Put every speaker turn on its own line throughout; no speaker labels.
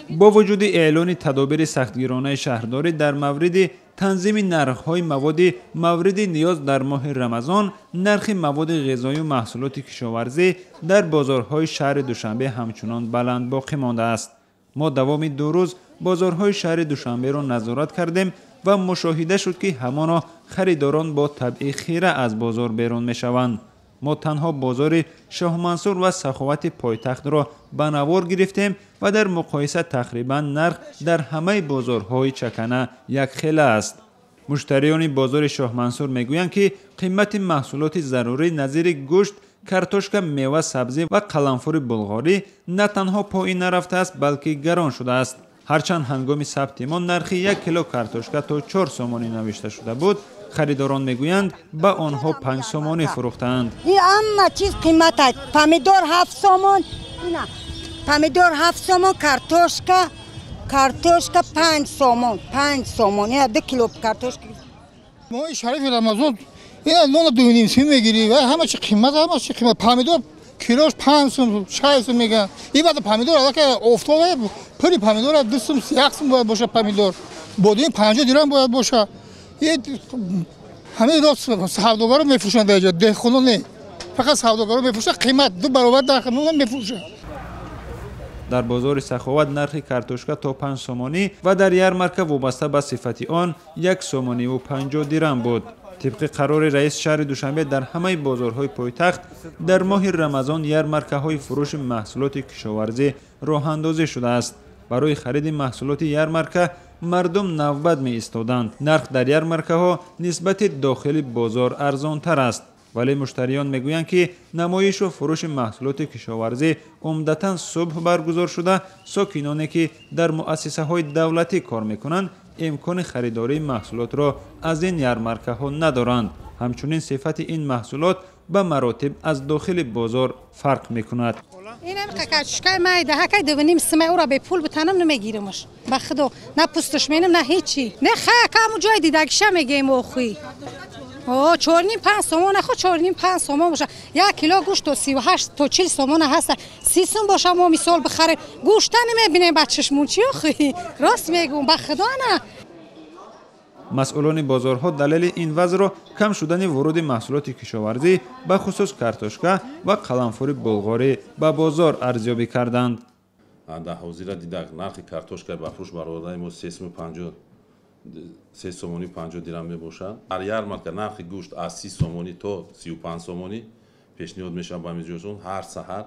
Бо вуҷуди эълони тадобири сахтгиронаи шаҳрдорӣ дар мавриди танзими нархҳои маводи мавриди ниёз дар моҳи Рамазон, нархи маводи ғизоию маҳсулоти кишоварзӣ дар бозорҳои шаҳри Душанбе ҳамчунон баланд боқӣ мондааст. Мо давоми 2 рӯз бозорҳои шаҳри Душанберо назорат кардем ва мушоҳида шуд, ки ҳамоно харидорон бо табъи хира аз бозор берун мешаванд. Мо танҳо бозори Шоҳмансур ва Саховати пойтахтро ба навор гирифтем ва дар муқоиса тақрибан нарх дар ҳамаи бозорҳои чакана якхела аст. Муштариёни бозори Шоҳмансур мегӯянд, ки қимати маҳсулоти зарурӣ назири гӯшт, картошка, мева, сабзӣ ва қаламфури булғорӣ на танҳо поин нарафтааст, балки гарон шудааст. Ҳарчанд ҳангоми сабти мо нархи 1 кило картошка то 4 сомонӣ навишта шуда буд, харидорон мегӯянд, ба онҳо 5 сомонӣ фурӯхтаанд.
Ин ҳама чиз қимат аст. Помидор 7 сомон, помидор 7 сомон, картошка 5 сомон, 5 сомон, ина 2 кило картошка.
Моҳи шарифи Рамазон ина нон 2.5 сум мегирӣ ва ҳама чи қимат, ҳама чи қимат. Помидор килош 5 сум, 6 сум мегӯянд. Ин баъд помидор аллакай офтоб пули помидор 2 сум, 1 сум бояд бошад помидор. Бодин 50 дирам бояд бошад. Ҳамин рост савдогаро мефурӯшанд дар ҷо, деҳқоно не. Фақат савдогаро мефурӯшанд, қимат 2 баробар дар қимат мефурӯшанд.
Дар бозори Саховат нархи картошка то 5 сомонӣ ва дар ярмарка вобаста ба сифати он 1 сомониву 50 дирам буд. Тибқи қарори раиси шаҳри Душанбе дар ҳамаи бозорҳои пойтахт дар моҳи Рамазон ярмаркаҳои фурӯши маҳсулоти кишоварзӣ роҳандозӣ шудааст. Барои хариди маҳсулоти ярмарка мардум навбат меистоданд. Нарх дар ярмаркаҳо нисбати дохили бозор арзонтар аст. Вале муштариён мегӯянд, ки намоишу фурӯши маҳсулоти кишоварзӣ умдатан субҳ баргузор шуда, сокиноне ки дар муассисаҳои давлатӣ кор мекунанд, имкони харидории маҳсулотро аз ин ярмаркаҳо надоранд. Ҳамчунин сифати ин маҳсулот ба маротиб аз дохили бозор фарқ мекунад.
Инам картошкаи майда ҳакай 2.5 сумай, ӯро бепул бутанам намегирамаш. Ба худо на пусташ менам, на ҳечи. Не хай каму ҷой дидагиша мегем охи. О 4.5 сомон, хо 4.5 сомон боша. 1 кило гӯшт то 38 то 40 сомон ҳаст. 30 сум боша мо мисол бихарем. Гӯшта намебинем ба чашмун чи охи. Рост мегӯм, ба худо на.
Масъулони бозорҳо далели ин вазъро кам шудани вуруди маҳсулоти кишоварзӣ, ба хусус картошка ва қаламфури булғорӣ ба бозор арзёбӣ карданд.
Дар ҳозира дида нархи картошка ба фурӯш баровардаи мо 3 сомонӣ 50 дирам мебошад. Дар ярмарка нархи гӯшт аз 30 сомонӣ то 35 сомонӣ пешниҳод мешавад ба мизоҷон ҳар саҳар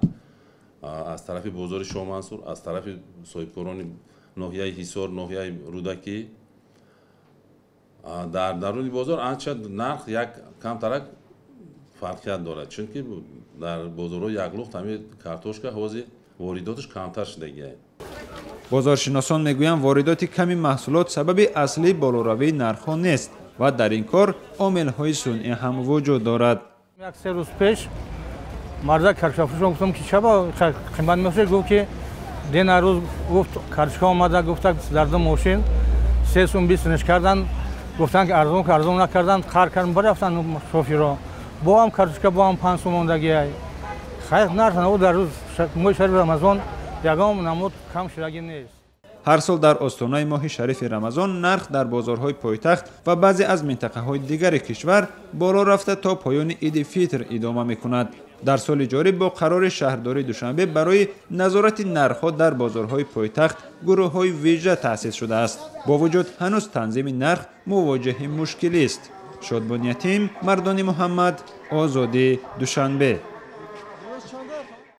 аз тарафи бозори Шоҳмансур, аз тарафи соҳибкорони ноҳияи Ҳисор, ноҳияи Рӯдакӣ. Дар даруни бозор анча нарх як камтарак фарқият дорад, чунки дар бозорҳои яклухт ҳамин картошка ҳозир воридоташ камтар шудагиаст.
Бозоршиносон мегӯянд, воридоти ками маҳсулот сабаби аслии болоравии нархҳо нест ва дар ин кор омилҳои сунъӣ ҳам вуҷуд дорад.
1-3 рӯз пеш марда картошкафурӯшон гуфтам, ки чаба қимат мешавад, гуфт, ки дена рӯз гуфт картошка омада, гуфта дар ду мошин 3 сум 20 ниш кардан, гуфтанд, ки арзон, ки арзон накарданд, қар кардан, барафтанд шофиро. Бо ҳам картошка бо ҳам 5 сум мондагиай. Хайр, нарх наву дар рӯз моҳи шарифи Рамазон ягон намуд кам шудагӣ нест.
Ҳар сол дар остонаи моҳи шарифи Рамазон нарх дар бозорҳои пойтахт ва баъзе аз минтақаҳои дигари кишвар боло рафта то поёни иди фитр идома мекунад. Дар соли ҷорӣ бо қарори шаҳрдории Душанбе барои назорати нархҳо дар бозорҳои пойтахт гурӯҳҳои вижа таъсис шудааст. Бо вуҷуд ҳанӯз танзими нарх мувоҷиҳи мушкилист. Шодбон Ятим, Мардони Муҳаммад, Озодӣ, Душанбе.